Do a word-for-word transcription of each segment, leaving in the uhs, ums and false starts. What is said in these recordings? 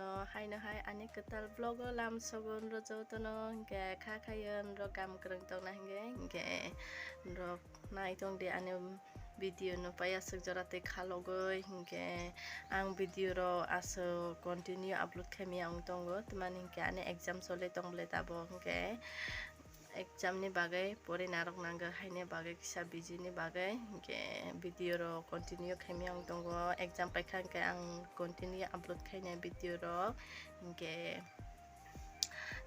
Haino hai ani kwtal vlog o lam sogo nrw jotono hinkhe kha khayo nrw kam kwrwng tongna hinkhe, hinkhe nrw nai tongdi ani video no pai aswk jora tei khalogwi hinkhe ang video rok aswk continue upload khaimaya wng tongo, tamani hinkhe ani exam choli tong bwle tabok hinkhe. Exam ni bagwi pori narok nango haini bagwi kisa busy ni bagwi hinkhe video rok continue khaimaya wng tongo. Exam paikha hinkhe ang continue upload khainai video rok hinkhe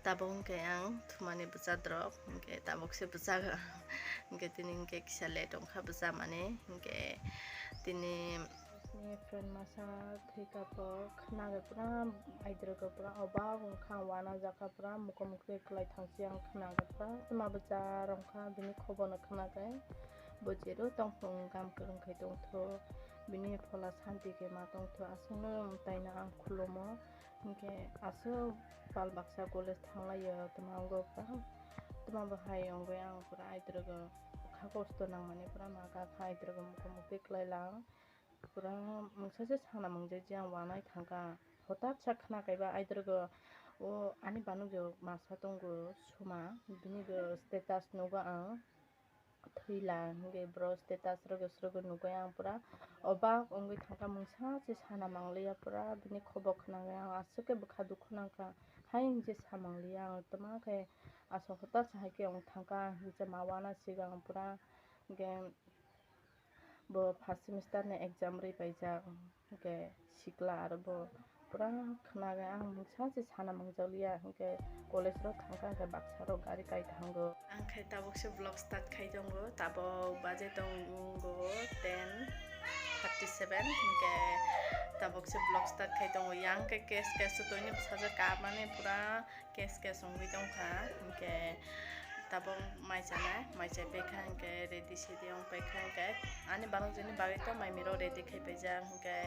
tabuk hinkhe ang thumani bwchadrok hinkhe tabuk se bwchago hinkhe tini hinkhe kisa late wngkha bwchamani hinkhe tini Ni friend masa thwi katok khnaga pura aidrogo pura obak wngkha wana jaka pura muko mukti kwlai thangsi ang khnaga pura tma bwcha rwngkha bini khobono khnagai bo jero tongthung kam kwrwng khai tongtho bini phola santi khe ma tongtho aswkno taino ang khulumo hinkhe aswk pal baksa college thanglaio tma wngwi pura tma bo hai wngwi ang pura aidrogo kha kosto nangmani pura ma kha kha aidrogo muko mukti kwlai lang. Pura mungsa se sana mungjakya ang wanai thangkha. Hotat sa khna kaiba aidrogo o ani banugyo masa tongo suma bini go status nugo ang thwila hinwi bro status rogo srogo nugwi ang pura obak wngwi thangkha mungsa se sana mangliya pura bini khobok khna ang aswk khe bwkha dukhu nangkha hai hinwi se sa mangliya ang tma khe aswk hotat sa hai khe wng thangkha hinwi se ma wana sigo ang pura hinkhe Bo first semester ni exam ri paijak, hinkhe sikla aro bo pura khnaga ang mungsa se sana mangjakliya, hinkhe college rok thangkha hinkhe baksa rok gari kai thango. Ang khe tabuk se vlog start khai tongo, tabuk baje tongo ten thirty seven, hinkhe tabuk se vlog start khai tongo. Yang khe case case toini bwsajak kamani pura Kes kes wngwi tongkha, hinkhe tabuk mai chanai, mai chai paikha, hinkhe ready sidi wng paikha, hinkhe ani banokjwkni bagwi to mai miro ready khai paijak, hinkhe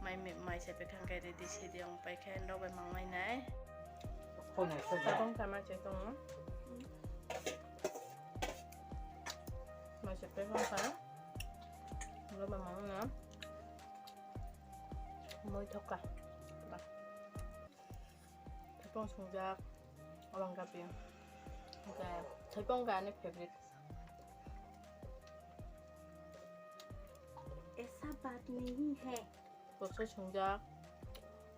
mai mi-, mai chai paikha, hinkhe ready sidi wng paikha, norok bai manglainai. Tabuk wngkha mai chai tongo, mai chai paikha wngkha, norok bai manglaina, moi thokha. Thaipung sungjak, abang kapi. Hinkhe thaipung khe ani favorite. Aisa baat nahi hai. Koso sungjak,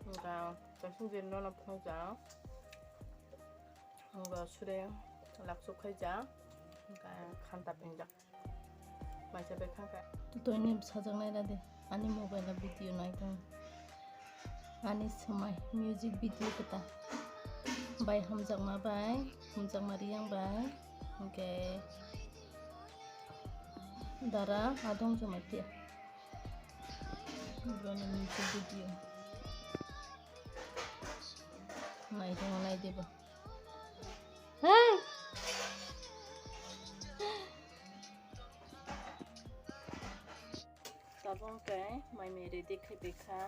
hinkhe kaising jin nono phunukjak. Hinkhe sure laksuk khaijak, hinkhe khanta pinjak. Maisa bai khangkha. Toini bwsajwk naira de, ani mobile o video nai tongo. Ani swmai music video kwtal. Bai hamjakma bai, hamjakma riyang bai, hinkhe dara adong jomai tiya. Boni music video. Nai tongo nai de bo. Hey! Tabuk khe mai mai ready khai paikha.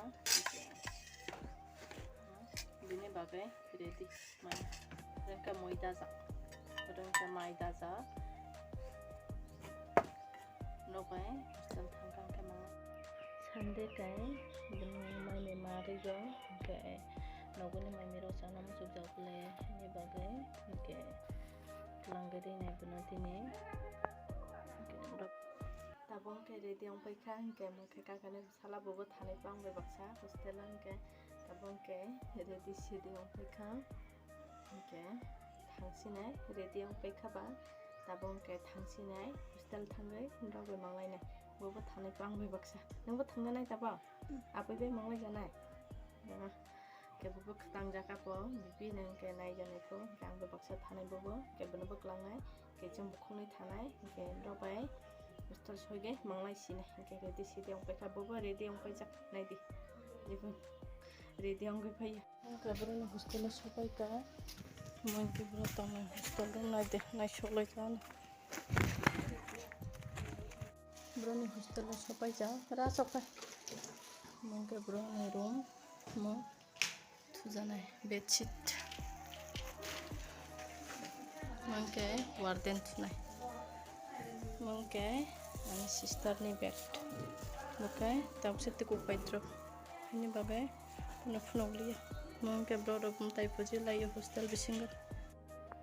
Bini bagwi ready mai. Rengka moi dajak. Rengka mai dajak. Nobai hostel thangkha hwnkhe mano. Sunday kai bini mai mai ma rwgo, hwnkhe nogoni mai mai rok chana muchuk jak le hwnwi bagwi, hwnkhe twlangwi rinai bono tini. Hwnkhe norok tabuk hwnkhe ready wng paikha, hwnkhe mokhe kakani bwsala bobo thanai bang bai baksa hostel o, hwnkhe tabuk hwnkhe ready sidi wng paikha. Hwnkhe thangsinai ready wng paikha ba, tabuk hwnkhe thangsinai hostel thangwi norok bai manglainai. Bobo thanai bang bai baksa. Nwngbo thangnanai tabuk? Abui bai manglai janai? Hwnkhe bobo kwtang jaka po, bibi nang hwnkhe nai janai po. Hwnkhe ang bai baksa thanai bobo, hwnkhe bono bwklangnai. Hwnkhe chwng bukhuknwi thanai, hwnkhe norok bai hostel soigai manglai sinai. Hwnkhe ready sidi wng paikha, bobo ready wng paijak, naidi. Ready wngwi phaiya. Hwnkhe boroni hostel o sopaikha. Hwnkhe borok tongnai hostel o naidi, naisoklai kha. Boroni hostel o sopaikha, ra sokha. Hwnkhe boroni room, mo thujanai bedsheet. Hwnkhe warden thunai. Hwnkhe ani sister ni bed. Hwnkhe tabukse tukuk paidrop. Ani bagwi Ano phunukliya. Mo hwnkhe borok rok mwtai puji laio hostel bisingo.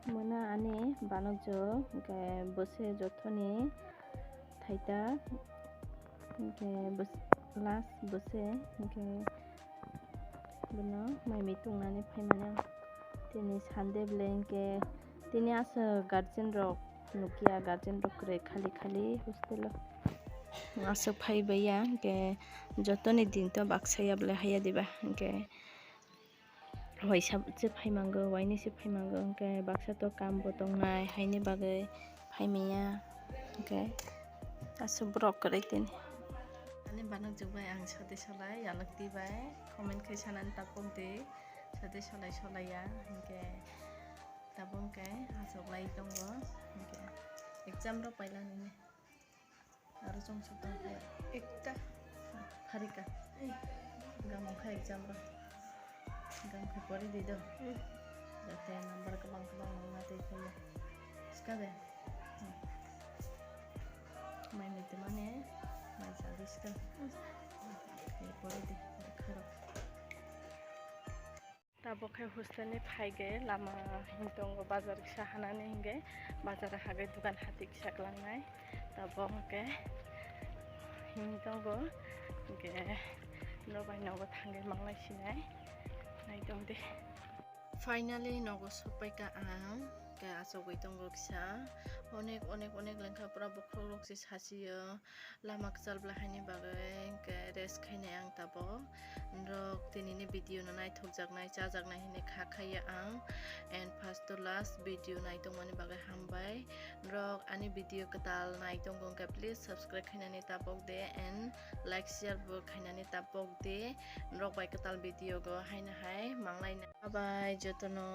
Mona ani banokjwk, hwnkhe bwse jothoni thaita, hwnkhe bwse, last bwse, hwnkhe bono mai mui tungnani phaimani ang. Tini Sunday belai hwnkhe tini aswk guardian rok nukya, guardian rok kwrwi khali khali hostel o aswk phaibai ya, hwnkhe jotoni din to baksa ya belai haiya diba, hwnkhe waisa se phaimango, waini se phaimango, hwnkhe baksa to kam bo tongnai, haini bagwi phaimaya, hwnkhe aswk borok kwrwi tini. Ani banokjwk bai ang sati solai, yalwk twi bai comment khai sanani tapok di, sati solai solai ya, hwnkhe tabuk hwnkhe achoklai tongo, hwnkhe exam rok paila nini. Aro chwng suk tong khe ekta pharika. Gam wngkha exam rok. Gam khe pori di do. Jate number kwbang kwbang wngna tei phaiya. Ska de. Mai mui tongmani mai chadi ska. Pori di. Kharok. Tabuk khe hostel ni phaikhe lama himwi tongo, bazar kisa hanani hinkhe bazar hagwi dogan hati kisa klangnai. Tabuk hwnkhe himwi tongo, hinkhe nobai nogo thangwi manglai sinai. Naitongdi. Finally nogo sophaikha ang, khe achugwi tongo kisa. Onek, onek, onek lengkha pura bokhorok rok se sasiyo. Lama kwchal bwla haini bagwi hwnkhe rest khainai ang tabuk. Norok tinini video no naithokjaknai, chajaknai hinwi kha khaiya ang. And first to last video naitongmani bagwi hambai. Norok ani video kwtal naitongo hwnkhe please subscribe khainani tapok de and like share bo khainani tapok de. Norok bai kwtal video go haino hai manglaina. Bye bye jotono.